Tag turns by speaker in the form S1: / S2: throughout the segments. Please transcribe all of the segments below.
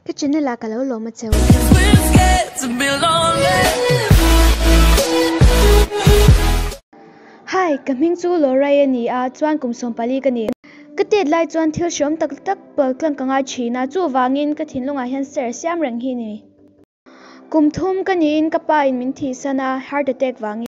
S1: Ka channel ah ka lo lawm a cheu. Hi, ka hming chu Lorai a ni a, chuan kum 14 ka ni. Ka tet lai chuan thil hreawm tak tak pal tlang ka ngai thin a, chuvangin ka thinlungah hian ser siam reng hi ni. Kum thum ka niin ka pa in min thihsan a, heart attack vangin.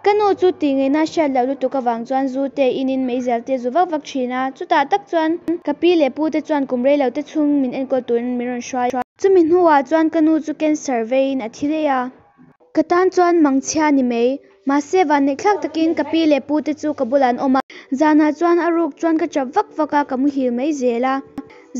S1: Ka nu chu tih ngaihna hriat loh lutuk avang chuan zu te in in meizial te zu vak vak thin a, chutah tak chuan ka pi leh pu te chuan kum rei lo te chhung min enkawl turin min rawn hruai. Chumi hnuah chuan ka nu chu cancer veiin a thi daih a. Ka tan chuan mangchhia ni mai. Mahse vanneih thlak takin ka pi leh pu te chu ka bulah an awm a. Zanah chuan a ruk chuan ka chap vak vak a, ka muhil mai zel a.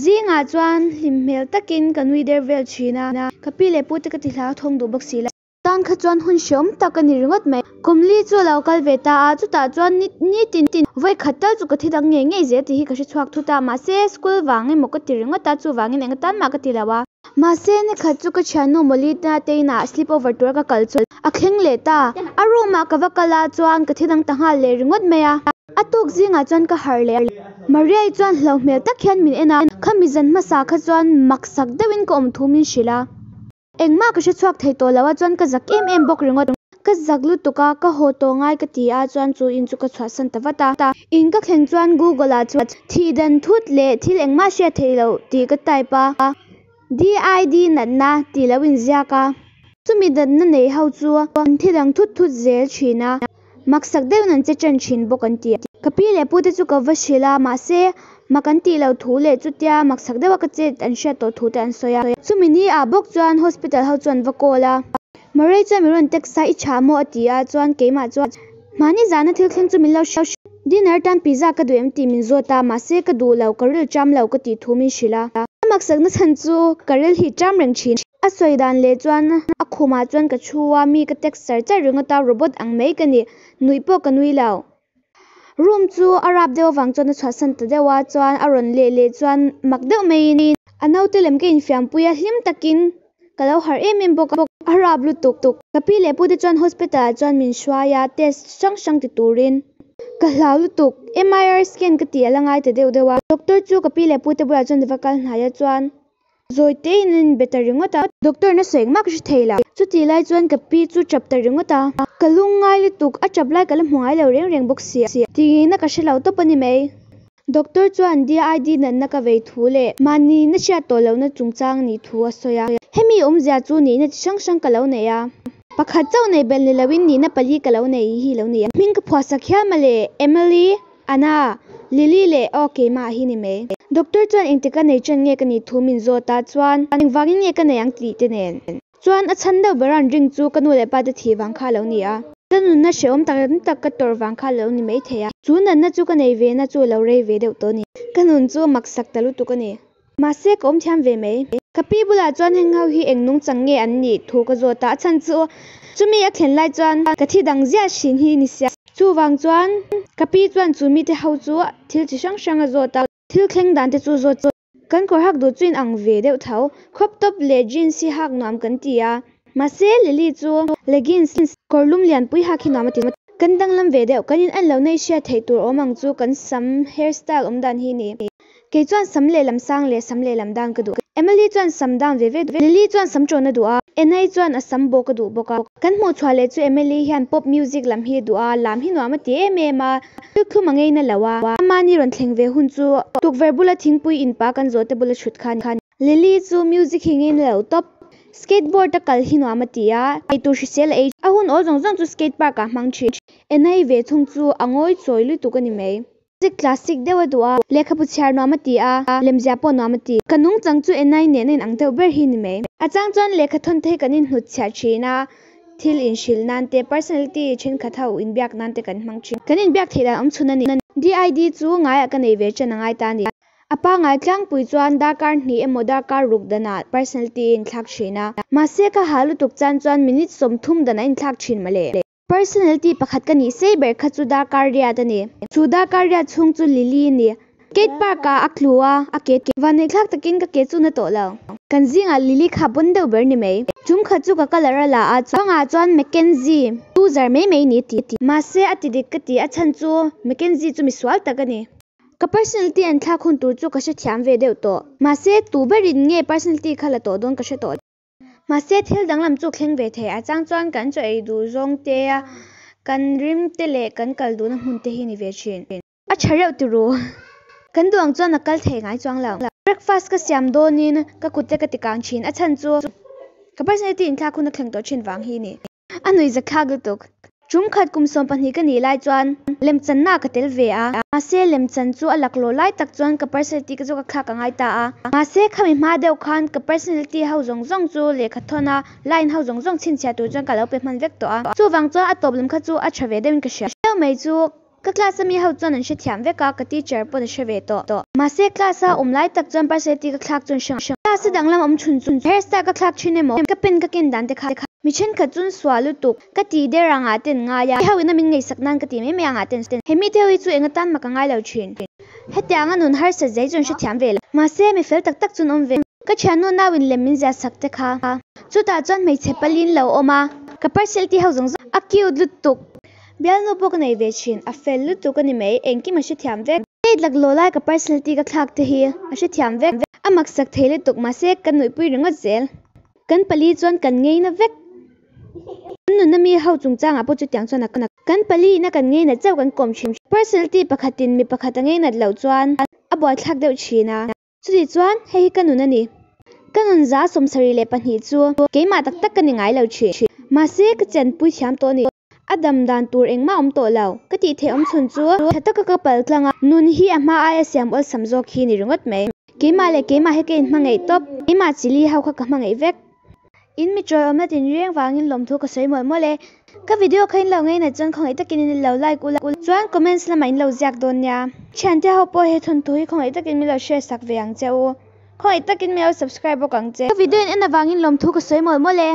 S1: Zingah chuan hlim hmel takin ka nui der vel thin a, ka pi leh pu te ka ti hlau thawng duh bawk si lo. Tan kha chuan hun hreawm tak a ni ringawt mai. Kum li chu a lo kal ve ta a, chutah chuan ni nitin tin vawi khat tal chu ka thi dang ngei ngei zel tih hi ka hre chhuak thut a, mahse school vang emaw ka ti ringawt a, chuvangin eng atan mah ka ti lo a. Mahse ni khat chu ka thiannu Mawlina te inah sleep over tura ka kal chu a thleng leh ta. A room ah ka va kal a chuan ka thi dang ta nghal leh ringawt mai a. A tuk zingah chuan ka harh leh a. Maria-i chuan hlo hmel tak hian min en a, khami zan hmasa kha chuan maksak deuhin ka awm thu min hrilh a. Engmah ka hre chhuak thei tawh lo a chuan ka zak em em bawk ringawt. Ka zak lutuk a, ka haw tawh ngai ka ti a chuan chu in chu ka chhuahsan ta vat a. In ka thleng chuan Google ah chuan thih dan thut leh thil engmah hriat theih loh tih ka type a, DID natna tih lo inziak a. Chumi natna nei ho chu an thi dang thut thut zel thin a, maksak deuhin an che tan thin bawk an ti. Ka pi leh pu te chu ka va hrilh a, mahse mak an tih loh thu leh chutia maksak deuha ka chet an hriat tawh thu te an sawi a. Chumi ni ah bawk chuan hospital ho chu an va call a. Murray chuan min rawn text a, i tha maw a ti a, chuan keimah chuan mahni zana thil thleng chu min lo hrilh. Dinner tan pizza ka duh em tih min zawt a, mahse ka duh lo, ka ril ṭam lo ka tih thu min hrilh a. A maksakna chhan chu ka ril hi ṭam reng thin. A sawi dan leh chuan a khumah chuan ka thu a, mi ka text char char ringawt a, robot ang mai ka ni, nuih pawh ka nui lo. Room chu a rap deuh avang chuan a chhuahsan ta deuh a, chuan a rawn leh leh chuan mak deuh maiin a naute lem ka infiampui a, hlim takin ka lo harh em em bawk a, a rap lutuk tuk. Ka pi leh pute chuan hospital ah chuan min hruai a, test hrang hrang ti turin ka hlau lutuk, MIR scan ka tih a la ngai ta deuh deuh a, doctor chu ka pi leh pute bulah chuan va kal hnai a chuan Zawi tein an inbe ta ringawt a. Doctor na sawi engmah ka hre thei lo. Chutih lai chuan ka pi chu tap ta ringawt a. Ka lung ngai lutuk, a tap lai ka la hmu ngai lo reng reng bawk si. Tihngihna ka hre lo tawp a ni mai. Doctor chuan DID natna ka vei thu leh mahni na hriat tawh lohna chungchang nih thu a sawi a. Hemi awmzia chu nihna chi hrang hrang ka lo nei a. Pakhat chauh nei belh ni loin nihna pali ka lo nei hi lo ni a. Hming ka phuahsak hial mawle, Emily. Anna, Lily leh aw keimah hi ni mai. Doctor chuan engtik a nei chen nge ka nih thu min zawt a, chuan engvangin nge ka nei ang tih te nen. Chuan a chhan deuh ber an ring chu ka nu leh pa te thih vang kha a lo ni a. Ka nunna hrehawm tak tam tak ka tawrh vang kha a lo ni maithei a. Chu natna chu ka nei ve na chu a lo rei ve deuh tawh a ni. Ka nun chu a maksak ta lutuk a ni. Mahse ka awm thiam ve mai. Ka pi bulah chuan heng ho hi eng nungchang nge an nih thu ka zawt a, a chhan chu chumi a thlen lai chuan ka thi dang ziah hrin hi ni sia. Chuvang chuan ka pi chuan chu mite ho chu thil chi hrang hrang a zawt a, thil thleng dan te chu zawt zawt. Kan kawr hak duh chu in ang ve deuh tho. Crop top leh jeans hi hak nuam kan ti a, mahse Lily chu leggings kawr lum lianpui hak hi nuam a ti. Kan danglam ve deuh, kan in en lohna i hriat theih tur awm ang chu kan sam hair style awm dan hi ni. Kei chuan sam lehlam sang leh sam lehlam down ka duh. Emily chuan sam down ve ve duh. Lily chuan sam ṭawn a duh a, Enai chuan a sam bawk a duh bawk a. Kan hmuh chhuah leh chu Emily hian pop music lam hi a duh a, lam hi nuam a ti em em a, thil thlum a ngeina lo a. Amahni rawn thleng ve hun chu tukverh bula thingpui in pa kan zawh te bula ṭhut kha a ni. Lily chu music hi ngeina lo tawp. Skateboard a kal hi nuam a ti a, eitur hrisel a ei. A hun awl zawng zawng chu skate park ah hmang ṭhin. Enai ve thung chu a ngawi chawi lutuk a ni mai. Music classic deuh a duh a, lehkhabu chhiar nuam a ti a, lemziah pawh nuam a ti. Ka nungchang chu Enai nen a inang deuh ber hi ni mai. A chang chuan lehkha thawn te hi kan inhnut chhiah thin a, thil inhrilh nan te, personality thenkhat ho inbiak nan te kan hmang thin. Kan inbiak theih dan awm chhun a ni. DID chu ngaiah ka nei ve chen a ngai ta a ni. A pangai tlangpui chuan darkar hnih emaw darkar ruk danah personality a inthlak thin a, mahse ka ha lutuk chan chuan minute 30 dan a inthlak thin mawle. Personality pakhat ka nih sei ber kha chu darkar riat a ni. Chu darkar riat chhung chu Lily a ni. Skate park ah a tlu a, a ke vanneih thlak takin ka ke chu na tawh lo. Kan zingah Lily kha pawn deuh ber ni mai. Chum khat chu ka colour a la a, chungah chuan Mackenzie loser mai mai ni ti. Mahse a ti dik ka ti, a chhan chu Mackenzie chu misual tak a ni. Ka personality an thlak hun tur chu ka hrethiam ve deuh tawh. Mahse, tu berin nge personality kha la tawh dawn ka hre tawh lo. Mahse, thil danglam chu thleng ve thei. A chang chuan kan chaw ei duh zawng te a, kan rim te leh kan kal duhna hmun te hi ni ve thin. A tha reuh ti ru. Kan duh ang chuan a kal thei ngai chuang lo. Breakfast ka siam dawnin ka kut te ka ti kang thin. A chhan chu ka personality inthlak hun a thleng tawh thin vang hi ni. A nuih zakthlak lutuk. Tum khat kum 12 ka nih lai chuan lemchanna ka tel ve a. Mahse, lemchan chu a laklawh lai tak chuan ka personality ka chu ka thlak a ngai ta a. Mahse, khami hma deuh khan ka personality ho zawng zawng chu lehkha thawn a, line ho zawng zawng chhinchhiah tur chuan ka lo pe hman vek tawh a. Chuvang chuan a tawp lam kha chu a tha ve deuhin ka hria. Deuh mai chu Ka class a mi ho chuan an hrethiam vek a, ka teacher pawn a hre ve tawh. Mahse class a awm lai tak chuan personality ka thlak chuan hre ngai. Class a danglam awm chhun chu hair style ka thlak thin emaw, ka pen ka ken dan te kha. Mi thenkhat chuan sual lutuk, ka tih der angah ten ngai a, ho ina min ngaihsak nan ka ti mai mai angah ten. He mi te ho hi chu eng atan mah ka ngai lo thin. Hetianga nun harsat zai chuan hrethiam ve lo. Mahse mi fel tak tak chuan awm ve. Ka thiannu nau in lem min ziah sak te kha. Chutah chuan hmeichhe palin lo awm a, ka personality ho zawng zawng a cute lutuk. Bialnu pawh ka nei ve thin, a fel lutuk a ni mai, engkim a hrethiam vek. State laklawh lai ka personality ka thlak te hi a hrethiam vek. A maksak thei lutuk mahse ka nuihpui ringawt zel. Kan pali chuan kan ngeina vek. Kan nunna mi ho chungchangah pawh chutiang chuan a kan a. Kan pali ina kan ngeinat chauh kan kawm thin. Personality pakhatin mi pakhat a ngeinat loh chuan a buaithlak deuh thin a. Chutih chuan hei hi ka nun a ni. Ka nun 72 chu keimah tak tak ka ni ngai lo thin. Mahse ka chenpui thiam tawh a ni. A dam dan tur engmah awm tawh lo. Ka tih theih awm chhun chu tha taka ka pal tlang a, nun hi a hma aia siam awlsam zawk hi ni ringawt mai. Keimah leh keimah hi ka inhmangaih tawp. Keimah chili ho kha ka hmangaih vek. In mi chawi awmna tin reng vangin lawmthu ka sawi mawlh mawlh e. Ka video kha in lo ngainat chuan khawngaih takin in lo like ula, chuan comments lamah in lo ziak dawn nia. Thiante ho pawh he thawnthu hi khawngaih takin min lo share sak ve ang che u. Khawngaih takin min lo subscribe bawk ang che. Ka video in en avangin lawmthu ka sawi mawlh mawlh e.